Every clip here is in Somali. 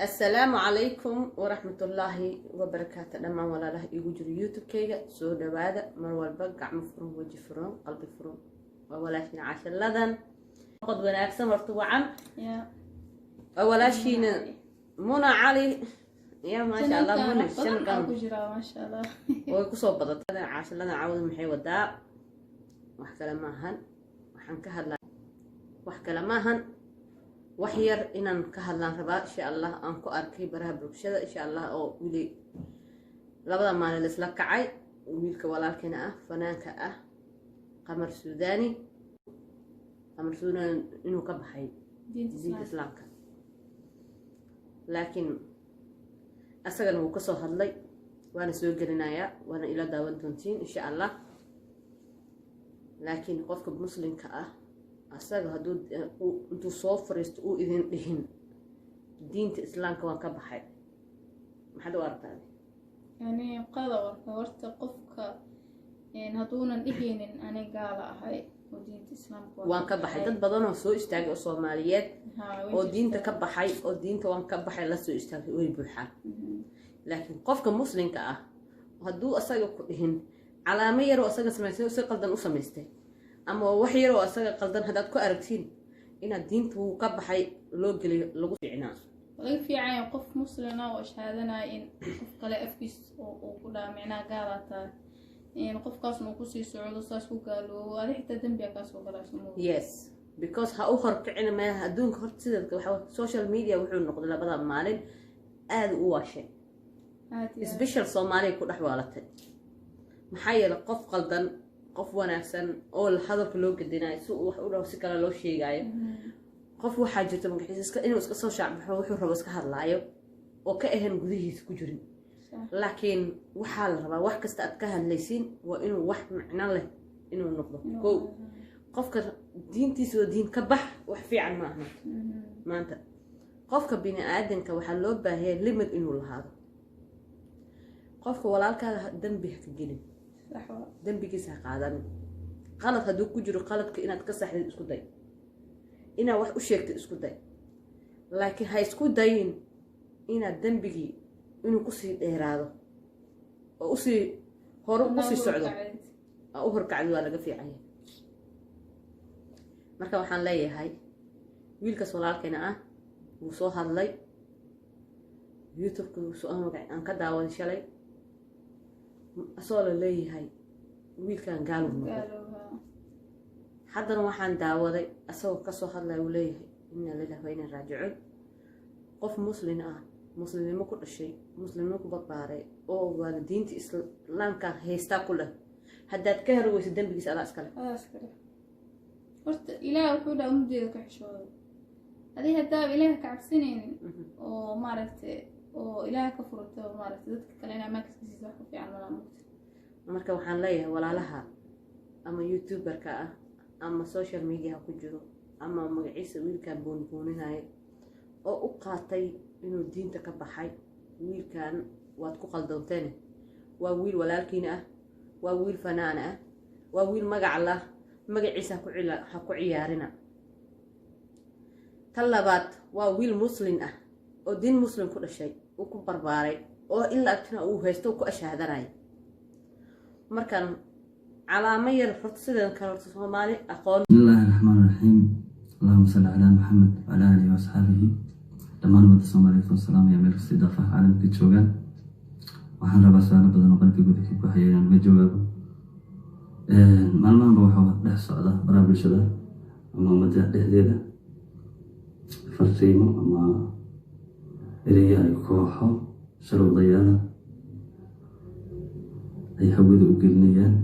Assalaamu calaykum waraxmatullaahi wabarakaatu. Dhammaan walaalaha iigu jiro YouTube-kayga, soo dhawaada. Mar walba gacmo furan, weji furan, qalbi furan. Waa walaashiina Cashiladan. Qod wanaagsan horta wacan. Waa walaashiina Muna Cali. Ya, maasha Allah, Muna shankan ku jiraa, maasha Allah. Way kusoo badatay Caashiladan. Cawada maxay wadaa? Wax kale maahan, waxaan ka hadlaa wax kale maahan, wax yar inaan ka hadlaan rabaa, insha Allah. Aan ku arkay baraha bulshada, insha Allah, oo wili labada maalin laisla kacay wiilka walaalkeena ah, fanaanka ah, Qamar Suudani. Qamar Suudani inuu ka baxay diinta Islaamka, laakiin asagana wuu kasoo hadlay, waana soo gelinayaa, waana ila daawan doontiin, insha Allah. Laakiin qofka muslimka ah, asaga hadduu intuu soo fariisto uu idin dhihin "Diinta Islaamka waan ka baxay," maxaad u aragtaa? Yani qalad warka horta. Qofka hadduunan dhihaynin "Ani gaala ahay oo diinta Islaamka waan ka baxay," dad badanoo soo istaagay oo Soomaaliyeed oo diinta ka baxay oo "Diinta waan ka baxay" la soo istaagay way buuxaan. Laakiin qofka muslimka ah hadduu asaga ku dhihin, calaamo yaroo asaga samaystay, si qaldan u samaystay, ama wax yaroo asaga qaldan haddaad ku aragtiin, inaad diinta wuu ka baxay loo geliyo lagu fiicnaa. Laga fiicanya qof muslina oo shahaadanaya in qof kale afkiis uu ku dhaha micnaha gaalaa tahay, qofkaasna uu kusii socdo, saas ku gaaloobo, adi xitaa dembiga kaasoo galaa suma. Yes, because ha u horkicina meelaha adduunka horta. Sideedka waxa social media wuxuu noqday labada maalin aada u waashay, special Soomaaliya ku dhex waalatay. Maxaa yeelay, qof qaldan, qof wanaagsan oo hadalka loo gedinayo, si uu wax u dhaho si kale loo sheegaayo, qof waxaa jirta magaciisa inuu iska soo shaacbaxo, wuxuu rabo iska hadlaayo oo ka ahayn gudihiisa ku jirin. Laakiin waxaa la rabaa wax kasta aad ka hadlaysiin waa inuu wax macno leh inuu noqdo. Kow, qofka diintiisa oo diin ka bax wax fiican ma aha maanta. Qofka bini aadanka waxaa loo baahaya limit inuu lahaado. Qofka walaalkaada dembi ha ka gelin, dembigiisa ha qaadanin. Qalad hadduu ku jiro, qaladka inaad ka saxdid isku day, inaad wax u sheegtid isku day, laakiin ha isku dayin inaad dembigii inuu kusii dheeraado oo usii hore usii socdo aa u horkacdi. Waa laga fiican yahay. Marka waxaan leeyahay, wiilkaas walaalkeena ah wuu soo hadlay YouTube-ka aan ka daawaday shalay, asagoo la leeyahay wiilkan gaaluu noqday. Haddana waxaan daawaday asagoo kasoo hadlaya, uu leeyahay "Inna lillahi wa inna raajicuun." Qof muslin ah, muslimnimo ku dhashay, muslimnimo ku barbaaray, oo waalidiinta Islaamka haystaa ku leh, haddaad ka heri weysa, dembigiisa adaa iskale. Horta Ilaah wuxuu dhaha ummadeeda ka xishooda. Adi haddaaba Ilaah ka cabsanaynin oo maaragtay oo Ilaah ka furata, oo maaragtay dadka kale in amaanka iska siisa, wax ku fiican malaa mugta. Marka waxaan leeyahay walaalaha ama YouTuber-ka ah ama social media-ha ku jiro ama magaciisa wiilkan boonbooninaya oo u qaatay inuu diinta ka baxay, wiilkan waad ku qaldoonteene. Waa wiil walaalkiina ah, waa wiil fanaan ah, waa wiil magac lah. Magaciisa ha ku ciyaarina. Tan labaad, waa wiil muslin ah oo diin muslim ku dhashay, uu ku barbaaray, oo ilaa agtina uu haysto, ku ashahaadanaya. Markaan calaamo yar horta sidan kale horta Soomaali aqoon. بسم الله الرحمن الرحيم، اللهم صل على محمد وعلى آله وأصحابه. Dhammaan ummadda Soomaaliyeed oo salaamaya meel kasta daafaha caalamka joogaan. Waxaan rabaa su-aalo badan oo qalbigooda ka buuxaya inaan uga jawaabo. Maalmahanba waxaa dhex socda baraha bulshada ama ummadda dhexdeeda farriimo ama ereyo ay kooxo sharwadayaala ay hawada u gelinayaan,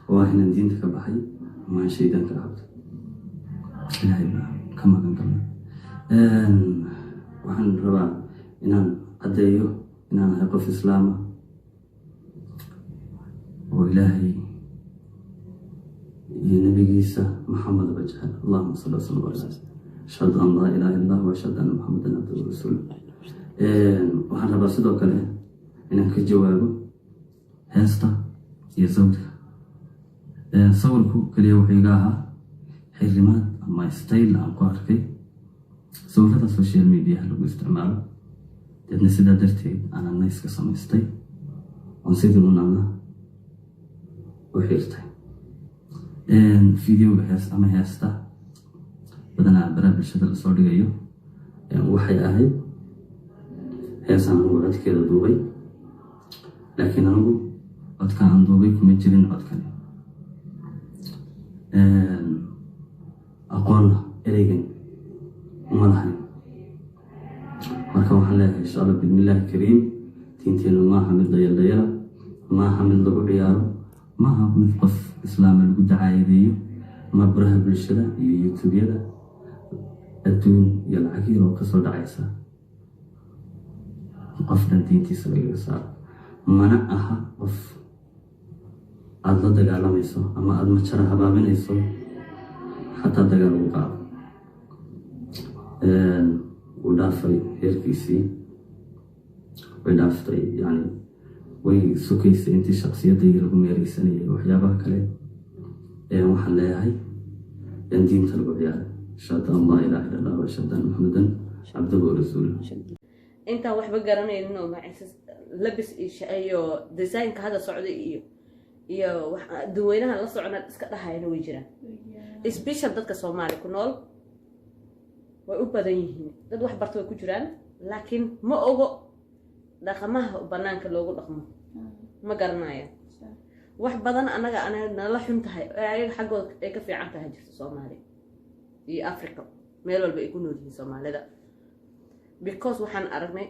oo ah inaan diinta ka baxay ama aan shaydaanka cabdo. Ilaahay baa ka magan galna. Waxaan rabaa inaan caddeeyo inaan ahay qof Islaama oo Ilaahay iyo nabigiisa Maxamedba jecel. اللهم صل وسلم وبارك. أشهد أن لا إله إلا الله وأشهد أن محمدا عبده ورسوله. Waxaan rabaa sidoo kale inaan ka jawaabo heesta iyo sawirka. Sawirku keliya wuxuu iga ahaa xirimaad ama style aan ku arkay. Sawirada social mediaha lagu isticmaalo. Deedna sidaa darteed aan anna iska samaystay oon sidii un anna u xiirtay. Videoga hees ama heesta badanaa baraha bulshada lasoo dhigayo waxay ahayd heesaan anigu codkeeda duubay, laakiin anigu codka aan duubay kuma jirin codkani. Aqoonna ereygan uma lahayn. Marka waxaan leeyahay, insha Allah, bismillaahi kariim, diinteenu maaha mid dayaldayala, maaha mid lagu ciyaaro, maaha mid qof islaama lagu dacaayadeeyo ama baraha bulshada iyo YouTubeyada adduun iyo lacag yaroo kasoo dhacaysa qof dhan diintiisa lagaga saaro. Mana aha qof aada la dagaalamayso ama aada majara habaabinayso, xataa dagaal ugu qaado. Wuu dhaafay heerkiisii, way dhaaftay, yani way sukaysay intii shaksiyadayda lagu meereysanayay waxyaabaha kale. Waxaan leeyahay in diinta lagu ciyaaray. Ashhadu an laa ilaaha illa Allah wa ashhadu anna Muxamadan cabduhu wa rasuuluh. Intaan waxba garanaynin oo labis iyo designka hadda socday iyo dadweynaha la socona iska dhahayana way jiraan. Special dadka Soomaali ku nool way u badan yihiin. Dad wax barta way ku jiraan, laakiin ma ogo dhaqamaha banaanka loogu dhaqmo, ma garanayaan wax badan. Anaga ana nala xun tahay ee ayaga xaggooda ay ka fiican tahay jirta Soomaaliya iyo Africa meel walba ay ku nool yihiin Soomaalida, because waxaan aragnay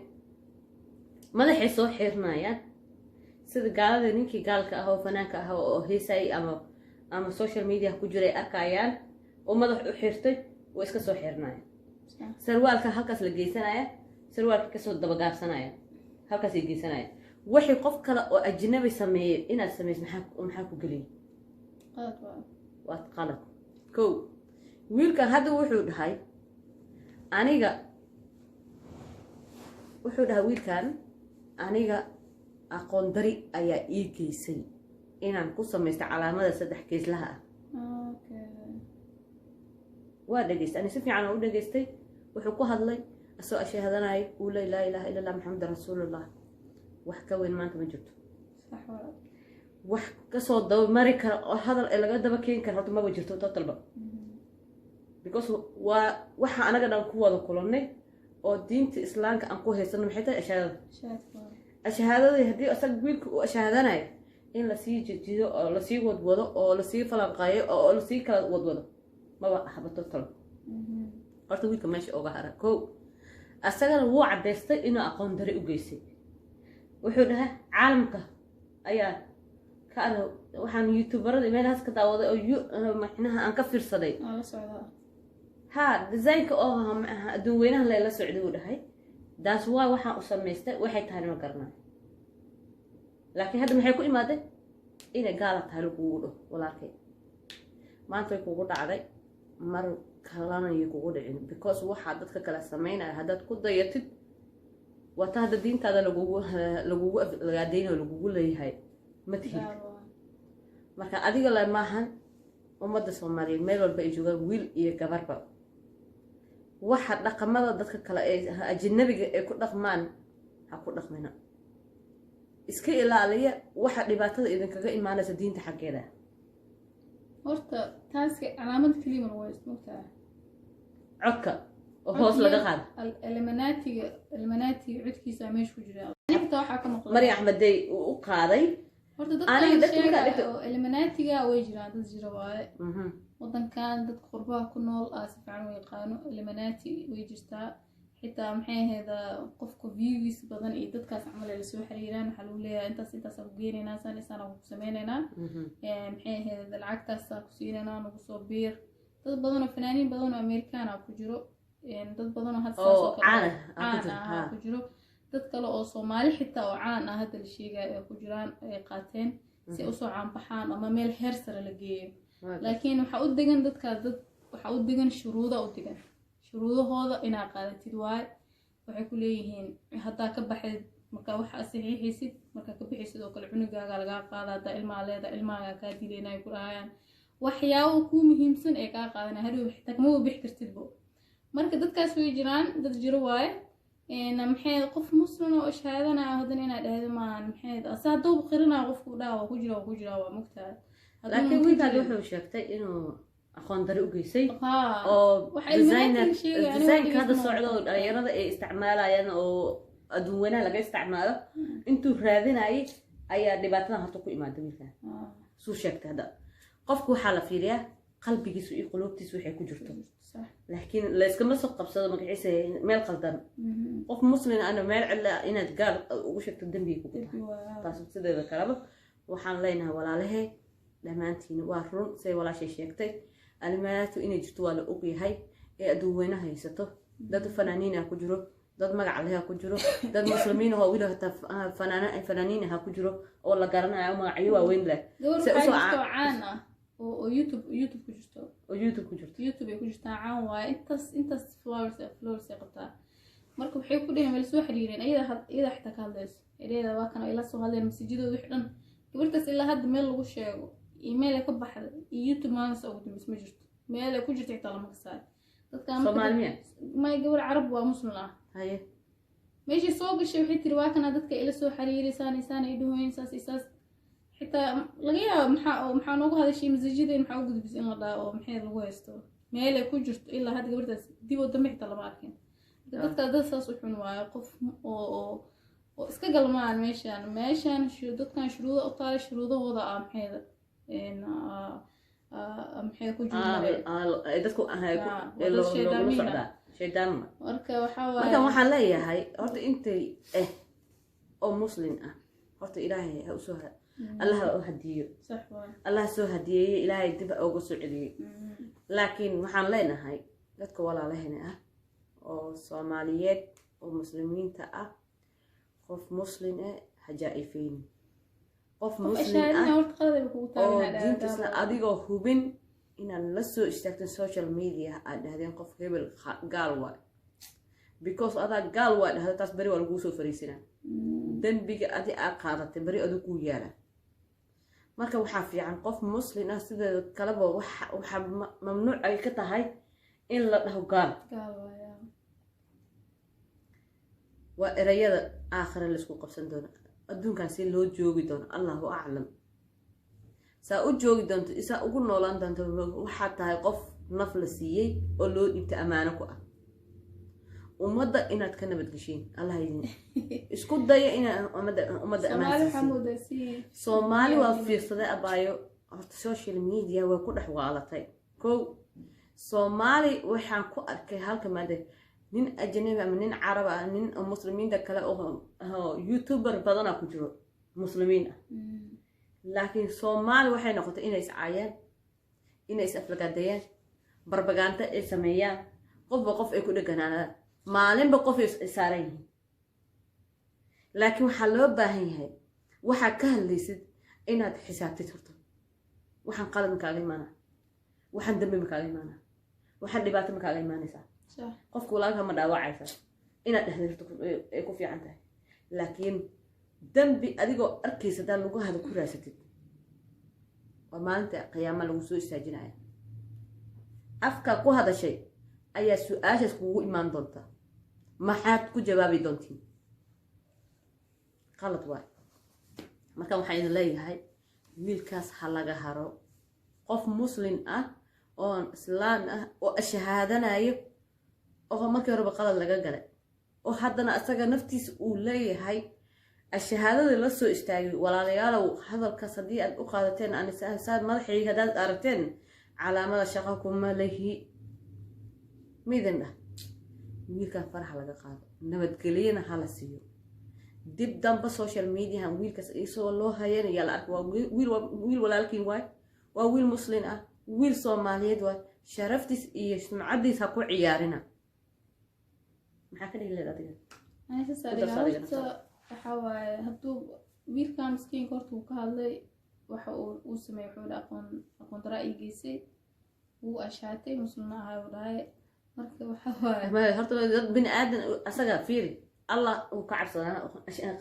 madaxay soo xiirnayaan sida gaalada. Ninkii gaalka ah oo fanaanka ah oo heesay ama social media ku jiray arkayaan oo madax u xirtay, way iska soo xirnayaan. Sarwaalka halkaas la geysanaya, sarwaalka kasoo dabagaabsanaya, halkaasay geysanaya. Wixii qof kale oo ajnabi sameeyey inaad samayso, maxaa ku geliyay? Qalad waa. Waa qalad. Kow, wiilkan hadda wuxuu dhahay aniga, wuxuu dhahay wiilkan, aniga aqoon dari ayaa ii geysay inaan ku samaysto calaamada saddex geeslaha ah. Waa dhegeystay, ani si fiican oo u dhegeystay. Wuxuu ku hadlay asoo ashahaadanaya, uu ley laa ilaaha illa Allah, Maxamedan rasuulullah. Wax ka weyn maanta ma jirto. Sax waa. Wax kasoo daba mari kara oo hadal ee laga daba keeni kara horta maba jirto totalba, because waa waxa anaga dhan ku wada kulannay oo diinta Islaamka aan ku haysano. Maxay tahay ashahaadada? Shaadka waa. Ashahaadadii haddii isaga wiilka uu ashahaadanayo, in lasii jijido oo lasii wadwado oo lasii falanqeeyo oo lasii kala wadwado maba ahba total. Horta wiilka meesha oga hara. Kow, asagana wuu caddaystay inuu aqoon dari u geysay. Wuxuu dhahay caalamka ayaa ka ar waxaan YouTuberada meelahaas ka daawaday oo macnaha aan ka fiirsaday. Waa la socdaa. Ha, designka oo adduun weynaha lela socday, uu dhahay. Daas waa waxaan u samaystay, waxay tahay ma garanayo. Laakiin hadda maxay ku imaadeen inay gaala tahay lagugu dhaho? Walaalkay, maanta way kugu dhacday, mar kalena yay kugu dhicin, because waxaa dadka kale samaynaya haddaad ku dayatid, waa ta hadda diintaada lagugu lagaadeynayo, lagugu leeyahay ma tihid. Gaal waa. Marka adiga le maahan, ummadda Soomaaliyeed meel walba ay joogaan, wiil iyo gabarba, waxa dhaqamada dadka kale ee ajanabiga ay ku dhaqmaan ha ku dhaqmina. Iska ilaaliya waxa dhibaatada idinkaga imaanaysa diinta xaggeeda. Horta taaska calaamad keliya ma waa mogtahay? Codka oo hoos laga qaado. Illuminatiga codkiisa meesha ku jira. Ani xitaa waxaa ka maqlay. Maryam Axmedey uu u qaaday. Horta Aniga dadkan dadka markaa sheegaya oo Illuminatiga way jiraan, dad jira waaye. Wadankan dadka qurbaha ku nool aa si fiican u yaqaano Illuminati way jirtaa. Xitaa maxay ahayd, qofka views badan iyo dadkaas camal ay lasoo xiriiraan, waxaa lagu leeyahay intaas intaasaan ku geenaynaa, saan isaan ku sameynaynaa, maxay ahayd, lacagtaasaa ku siinaynaa, nagu soo biir. Dad badan oo fanaaniin badan oo Amerikaan ah ku jiro, dad badan oo hadda saas oo oo kale caan ah ku caan jiro ah ku jiro, dad kale oo Soomaali xitaa oo caan ah hadda la sheegayo ay ku jiraan, ay qaateen si ay usoo caanbaxaan ama meel heer sare la geeyo. Laakiin waxaa u degan dadkaas, dad waxaa u degan shuruuda u degan, shuruudahooda inaa qaadatid waaye. Waxay ku leeyihiin haddaa ka baxayd, markaa waxa saxiixaysid, markaa ka bixaysid oo kale, cunugaaga lagaa qaada. Haddaa ilmaha leeda, ilmahaaga kaa dilayna ay ku dhahayaan. Waxyaabo kuu muhiimsan ee kaa qaadanaya, hadhow xitaa kamaba bixi kartidbo. Marka dadkaas way jiraan, dad jiro waaye. Maxay qof muslim oo shahaadanaya haddana inaad dhahdo maahan. Maxay ase hadduu qirinaya qofku dhaha waa ku jira, waa ku jira, waa mogtahay. Laakiin wiilkaad wuxuu sheegtay inuu aqoon dari u geysay oo designer, designka hadda socda oo dhalinyarada ay isticmaalayaan oo adduun weynaha laga isticmaalo intuu raadinayay ayaa dhibaatadan horta ku imaada wiilkan, suu sheegtay. Hadda qofku waxaa la fiiriyaa qalbigiisu iyo quluubtiisu waxay ku jirto, laakiin layskama soo qabsado magaciisa meel qaldan. Qof muslim ana meel cidla inaad gaal ugu sheegto dembiga kugu tahay taas. Sideeda kaleba waxaan leenahay, walaalahee dhammaantiin, waa run say walaashay sheegtay, alimaatu inay jirto waa la ogyahay ee adduun weynaha haysato. Dad fanaaniin ah ku jiro, dad magac leh ku jiro, dad muslimiin ah oo weli hataa fanaaniin ah ku jiro oo la garanayo, magacyo waaweyn leh. Gabar waxaa jirto caan ah oo YouTube ku jirto. Oo YouTube ku jirto. YouTube ay ku jirtaa, caan waaye. Intaas followers ay qabtaa. Marka waxay ku dheheen, way soo xiriireen iyada xitaa ka hadlayso ereyada waa kan ay la soo hadleen masajidooda wix dhan. Gabartaas ilaa hadda meel lagu sheego iyo meel ay ka baxday iyo YouTube maalinta ugu dambeys ma jirto. Meel ay ku jirto xitaa lama kasaayo. Dadka Soomaali miya? May, gabar Carab waa, muslim ah. Meeshii soo gashay waxay tiri, waa kana dadka ila soo xiriiray, saan saan ay dhahoyn, saas iyo saas. Xitaa laga yaabo maxaa noogu hadashay masajideen, maxaa u gudbisay in la dhaho oo maxay lagu haysto. Meel ay ku jirto ilaa hadda gabartaas dib oo dambe xitaa lama arkin. Dadka dad saas u xun waayo, qof oo iska galmaan meeshaan dadkan shuruudo u taalay, shuruudahooda ah maxayda maxay ku jiraan. Dadku loogula socdaa shaydaanma. Marka waxaa waaye, marka waxaan leeyahay horta intay oo muslim ah horta Ilaahay ha usoo, Allah ha u hadiyo. Sax waay. Allah soo hadiyeeyey, Ilaahay dib ha uga soo celiyey. Laakiin waxaan leenahay dadka walaalahena ah oo Soomaaliyeed oo muslimiinta ah, qof muslim ah ha jaa-ifeynin. Qof muslim ah horta qalad ay kugu oo taagan diinta Islam adigoo hubin inaad la soo istaagteen social media aad dhahdeen qof hebel gaal waay, because adaa gaal waa dhahda, taas beri waa laguu soo fariisinaa. Dembiga adi aad qaadatay beri aduu kuu yaala. Marka waxaa fiican qof muslim ah sideeda kaleba waxaa mamnuuc ay ka tahay in la dhaho gaal. Gaal waaya. Waa erayada aakhira laisku qabsan doono. Adduunkan si loo joogi doono Allahu aclam, saa u joogi doonto, isaa ugu noolaan doonto. Waxaad tahay qof naf la siiyey oo loo dhiibtay ammaano ku ah ummadda inaad ka nabadgeshiin. Allah idin isku daya inaad ummadda ammaan Soomaali waxaa siisiin. moodaa si Soomaali waa fiirsaday, abaayo. Horta social media way ku dhex waalatay. Kow, Soomaali waxaan ku arkay halka maada nin ajnabi ama nin Carab ah, nin muslimiinta kale oo YouTuber badana ku jiro muslimiin ah, laakiin Soomaali waxay noqotay inay iscaayaan, inay is aflagaadeeyaan, barbagaanta ay sameeyaan, qofba qof ay ku dheganaadaan, maalinba qof ay saaran yihiin. Laakiin waxaa loo baahan yahay waxaad ka hadlaysid inaad xisaabtid horta. Waxaan qalad ma kaaga imaanaa? Waxaan dambi ma kaaga imaanaa? Waxaan dhibaato ma kaaga imaanaysaa? Qofka walaalka ma dhaawacaysaa inaad dhexda horta ay ku fiican tahay. Laakiin dembi adigoo arkaysa haddaad lugahada ku raasatid, waa maalinta qiyaama lagu soo istaajinaya. Afkaa ku hadashay ayaa su-aashaas kugu imaan doonta. Maxaad ku jawaabi doontiin? Qalad waay. Marka waxaan idin leeyahay, wiilkaas ha laga haro. Qof muslim ah oo islaam ah oo shahaadanayo oo markii horeba qalad laga galay, oo haddana asaga naftiisa uu leeyahay ashahaadada la soo istaagay. Walaalayaalow, hadalkaas haddii aad u qaadateen anisaad madaxayga haddaad aragteen calaamada, shaqo kuma lehi midin dhah. Wiilkan faraxa laga qaado, nabadgelyana hala siiyo. Dib damba social mediahan wiilkaas isagoo loo hayanaya la arka. Waa wiil, wiil walaalkiin waay, waa wiil muslin ah, wiil Soomaaliyeed waay. Sharaftiis iyo sumcadiis ha ku ciyaarina. Maxaa ka dhihi leed adiga? Ani saas Ku darso adiga adiga. Horta waxaa waaye, hadduu wiilkan miskiinka horta uu ka hadlay waxa uu sameeyey, wuxuu dhahay aqoon daraa ii geysay, wuu ashaatay, muslimna ahaa uu dhahay. Marka waxa waaye Horta dad bini aadan asaga fiiri. Allah uu ka cabsadaa,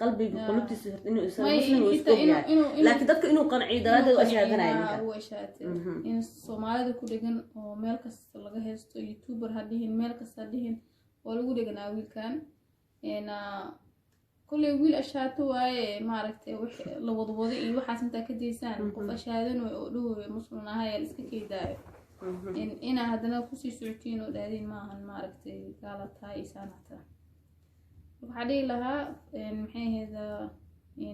qalbiga qulubtiisa horta inuu isaga May muslim uu isku xitaa ogyahay, inuu laakiin dadka inuu qanciyo daraaddeed u ashaadanaya ninka. Uu ashaatay in Soomaalida ku dhegan oo meel kasta laga haysto, YouTuber ha dhihin, meel kasta ha dhihin, waa lagu dheganaa wiilkan. Kolley wiil ashaato waaye, maaragtay, wax la wadwado iyo waxaas intaa ka daysaan. Qof ashaadan oo dhahoyo muslim ahay la iska keydaayo, inaa haddana kusii socotiin oo dhaadiin maahan, maaragtay, gaala tahay isaan hataa. Waxaa dhihi lahaa, maxay ahayd,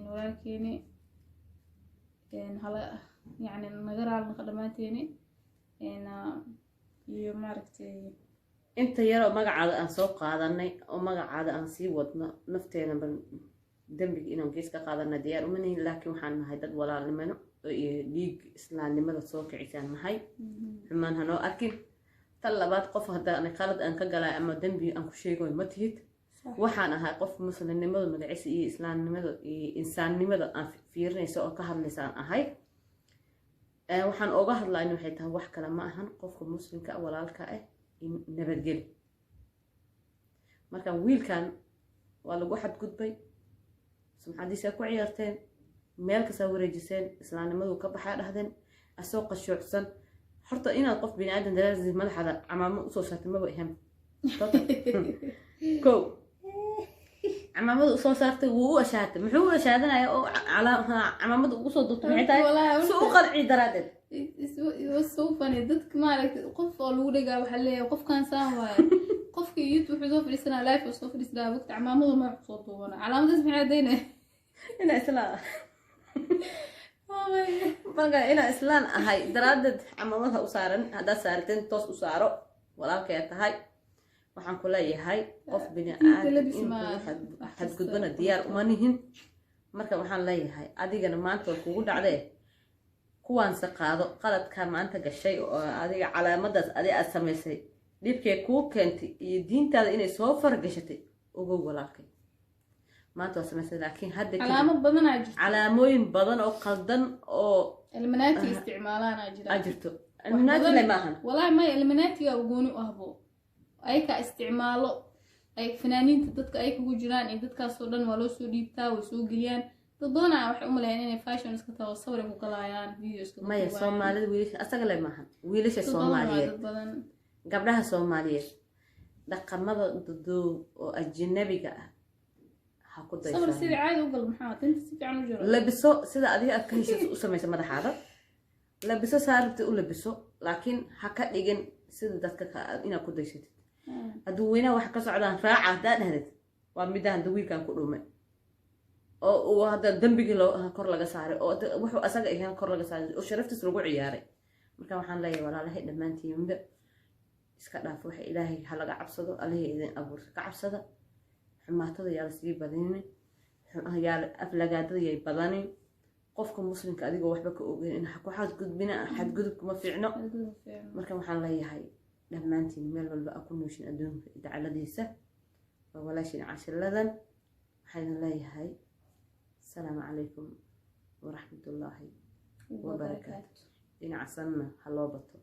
walaalkeeni hala yacni naga raali naqa dhammaanteeni iyo maaragtay. Inta yaroo magacaada aan soo qaadanay oo magacaada aan sii wadno, nafteena bal dembiga inaan gees ka qaadana diyaar uma nihin, laakiin waxaan nahay dad walaalnimano iyo dhiig islaamnimada soo kicisaan nahay. Xumaan hanoo arkin. Tan labaad, qof haddaan qalad aan ka galay ama dembi aan ku sheegoy ma tihid. Waxaan ahay qof muslimnimada magaciisa iyo islaamnimada iyo insaannimada aan fiirinaysa oo ka hadlaysa aan ahay. Waxaan oga hadlayna waxay tahay, wax kale ma ahan, qofka muslimka ah, walaalka ah, in nabadgeli. Marka wiilkan waa lagu xadgudbay, sumcadiisa ku ciyaarteen, meel kastaa wareejiseen, islaamnimadu ka baxaa dhahdeen asoo qashoocsan. Horta inaad qof bini aadan daraadiis madaxaada camaamo usoo saartay maba ahan. Kow, camaamada usoo saartay, wuu u ashaatay. Muxuu u ashaadanaya oo camaamada ugu soo duubtay? Maxay tahay? Wallaahi, si u qanciyo daraaddeed. It was so funny. Dadka, maaragtay, qof oo lagu dhegaa waxaa leeyahay qofkan saan waaye. Qofka YouTube wuxuu soo fadhiisanaa, live uu soo fadhiisanaa, waqti camaamadu madax kusoo duubana, calaamadaas maxay caddaynaya? Inaa islaan Oh my God. Marka inaa islaan ahay daraaddeed camaamada u saaran. Haddaad saarteen, toos u saaro. Walaalkay tahay, waxaan ku leeyahay qof bini Diinta aadam labis in ma kugu wax kasta. xadgudbana diyaar uma nihin. Marka waxaan leeyahay, adigana maanta waa kugu dhacdee, kuwaanse qaado qaladkaa maanta gashay oo adiga calaamadaas adi aad samaysay dhibkee kuu keentay iyo diintaada inay soo fargashatay. Ogow walaalkay, maanta waa samaysay, laakiin hadda kadib Calaamad badanaa jirto. Calaamooyin badan oo qaldan oo Illuminati isticmaalaanaa jira. Aa jirto. Illuminati le ma ahan. Walaahi maya, Illuminatiga gooni u ahbo, ayaka isticmaalo, ay fanaaniinta dadka ay kugu jiraan iyo dadkaasoo dhan waa loo soo dhiibtaa, way soo geliyaan. Dad badanaa waxay u maleeyaan inay fashion iska taho, sawir ay ku galayaan, video iska Maya, duubayaan. Soomaalida wiilasha asaga le maahan, wiilasha Dad badan waa Soomaaliyeed, dad badan. gabdhaha Soomaaliyeed, dhaqamada dudoow oo ajnabiga ah ha ku Sawir daysan. sida caadi u gal, maxaa tinta si fiican u jiro. Labiso sida adiga aad ka heshid u samaysa madaxaada, labiso saarabta u labiso, laakiin ha ka dhigin sida dadka inaad ku daysatid. Hadduu weynaha wax ka socdaan raaca haddaa dhahdid, waa midda hadda wiilkan ku dhumay oo uu hadda dembigii loo kor laga saaray oo wuxuu asaga ahaan kor laga saaray oo sharaftiis lagu ciyaaray. Marka waxaan leeyahay, walaalahay dhammaantiinba, iska dhaaf waxa. Ilaahay ha laga cabsado, Allihii idin abuurta ka cabsada. Xumaatada yaa lasii badinin, yaa aflagaadada yay badanin. Qofka muslimka adigoo waxba ka ogeyn in ha ku xadgudbina, xadgudubka ma fiicno. Marka waxaan leeyahay dhammaantiin, meel walba aa ku nooshin adduunka dacaladiisa, waa walaashin Cashiladan. Waxaan idin leeyahay asalaamu calaykum waraxmatullaahi wabarakaatu. Dhinaca sanna ha loo bato.